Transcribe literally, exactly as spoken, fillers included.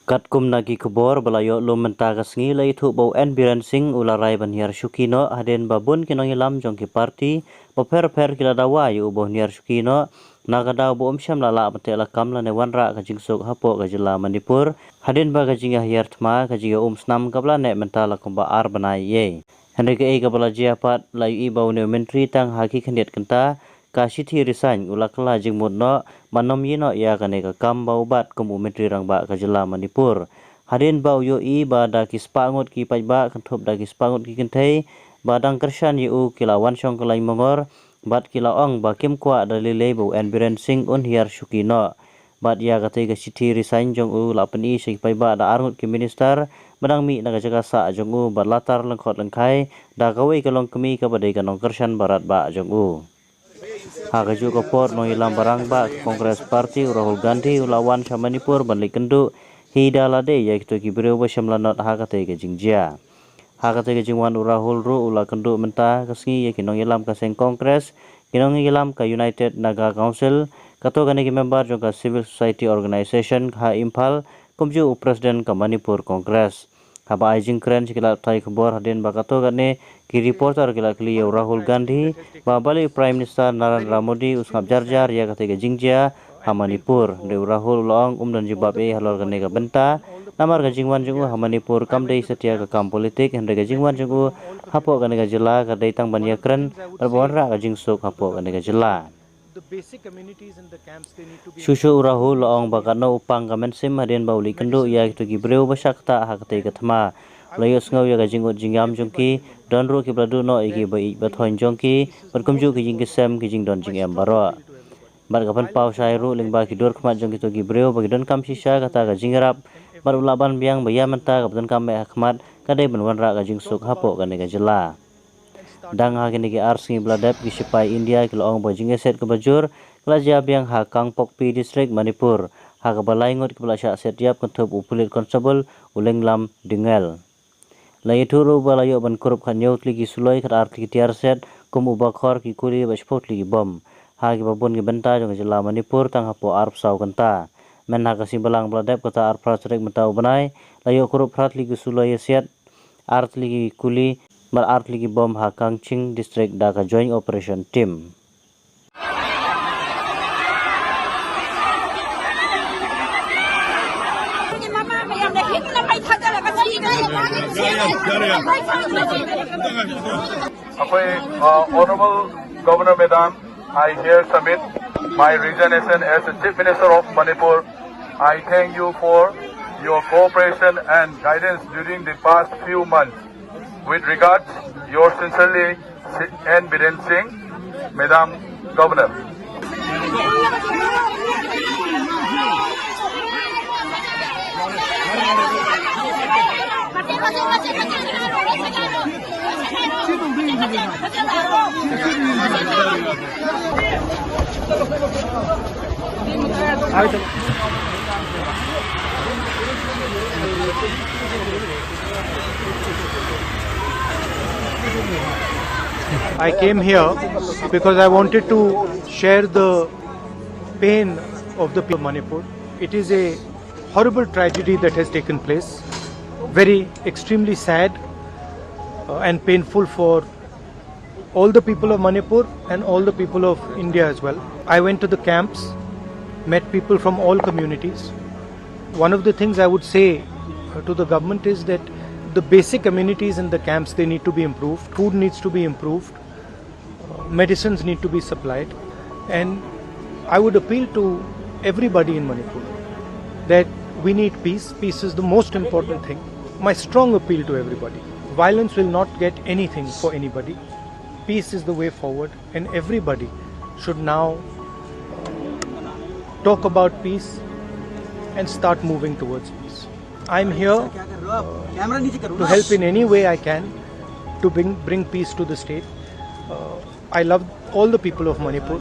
Katkum na ki khubor ba la ïoh lum mynta ka sngi, la ïathuh ba u N Biren Singh u la rai ban hiar shuki noh, hadien ba bun ki nongïalam jong ki parti bapher bapher ki la dawa ïa u ba un hiar shuki noh, na ka daw ba um shym la lah ban teh lakam lane wanrah ka jingsuk hapoh ka jylla Manipur, hadien ba ka jingïahiar thma, ka jingïaum snam kaba la neh mynta la kumba ar bnai ei. Hynrei kaei kaba la jia pat, la ïohi ba une u myntri tang ha ki khyndiat kynta ka shithi resign u la kylla jingmut noh ban nym ïehnoh ïa kane ka kam ba u bat kum u Myntri Rangbah ka jylla Manipur. Hadien ba u ïohi ba da ki spah ngut ki paidbah kynthup da ki spah ngut ki kynthei ba dang kyrshan ïa u ki la wan shong kyllaiñ mongor bad ki la ong ba kim kwah da lei lei ba u N Biren Singh un hiar shuki noh. Bad ïa katei ka shithi resign jong u la pyni sha ki paidbah da ar ngut ki minister ba dang mih na ka jaka sah jong u bad la tar lyngkhot lyngkhai da kawei ka longkmie kaba dei ka nongkyrshan baratbah jong u. Ha kajuh ka por, nongïalam ba rangbah ka Congress Party u Rahul Gandhi u la wan sha Manipur ban leit kynduh hi da lade ïa kito ki briew ba shym la not ha katei ka jingjia. Ha katei ka jingwan u Rahul ruh u la kynduh mynta ka sngi ïa ki nongïalam ka seng Congress, ki nongïalam ka United Naga Council, kato kane ki member jong ka Civil Society Organization ha Imphal, kumjuh u President ka Manipur Congress. Haba ai jingkren sha ki lad pathai khubor hadien ba kato kane ki reporter ki la kylli ïa u Rahul Gandhi ba balei u Prime Minister Narendra Modi u sngap jar jar ïa katei ka jingjia ha Manipur. Hynrei u Rahul u la ong um don jubab ei halor kane ka bynta, namar ka jingwan jong u ha Manipur kam dei satia ka kam politik, hynrei ka jingwan jong u hapoh kane ka jylla ka dei tang ban ïakren bad ban wanrah ka jingsuk hapoh kane ka jylla. Shuh shuh u Rahul u la ong ba katno u pang ka mynsiem hadien ba u leit kynduh ïa kito ki briew ba shah ktah ha katei ka thma. U la ïohsngew ïa ka jingud jingïam jong ki, don ruh kiba la duh noh ïa ki ba ïeit ba thoiñ jong ki, bad kumjuh ki jingkyrshan ki jingdon jingem baroh. Bad ka pynpaw shai ruh lyngba ki dur khmat jong kito ki briew ba ki donkam shisha kata ka jingïarap, bad u la ban biang ba ïa mynta kaba donkam eh ha khmat ka dei ban wanrah ka jingsuk hapoh kane ka jylla. Dang ha kine ki ar sngi ba la dep, ki shipai India ki la ong ba jingïasiat kaba jur ka la jia biang ha Kangpokpi District, Manipur, ha kaba lai ngut kiba la shah siat ïap kynthup u Police Constable u Lenglam Dingel. La ïathuh ruh ba la ïoh ban kurup khathynñiew tylli ki suloi, khatar tylli ki tiar siat kum u bakhor, ki kuli bad shiphew tylli ki bom. Ha kiba bun ki bynta jong ka jylla Manipur tang hapoh arphew saw kynta. Myn ha ka sngi Balang ba la dep, kata arphew phra tarik mynta u bnai, la ïoh kurup phra tylli ki suloi ïasiat, ar tylli ki kuli bad ar tylli ki bom ha Kangching District da ka Joint Operation Team. Apai, uh, Honorable Governor Madam, I here submit my resignation as the Chief Minister of Manipur. I thank you for your cooperation and guidance during the past few months. With regards, yours sincerely, N Biren Singh, Madam Governor. I came here because I wanted to share the pain of the people of Manipur. It is a horrible tragedy that has taken place. Very, extremely sad, uh, and painful for all the people of Manipur and all the people of India as well. I went to the camps, met people from all communities. One of the things I would say, uh, to the government is that the basic amenities in the camps, they need to be improved. Food needs to be improved. Uh, medicines need to be supplied. And I would appeal to everybody in Manipur that we need peace. Peace is the most important thing. My strong appeal to everybody. Violence will not get anything for anybody. Peace is the way forward, and everybody should now talk about peace and start moving towards peace. I'm here, uh, to help in any way I can to bring, bring peace to the state. Uh, I love all the people of Manipur.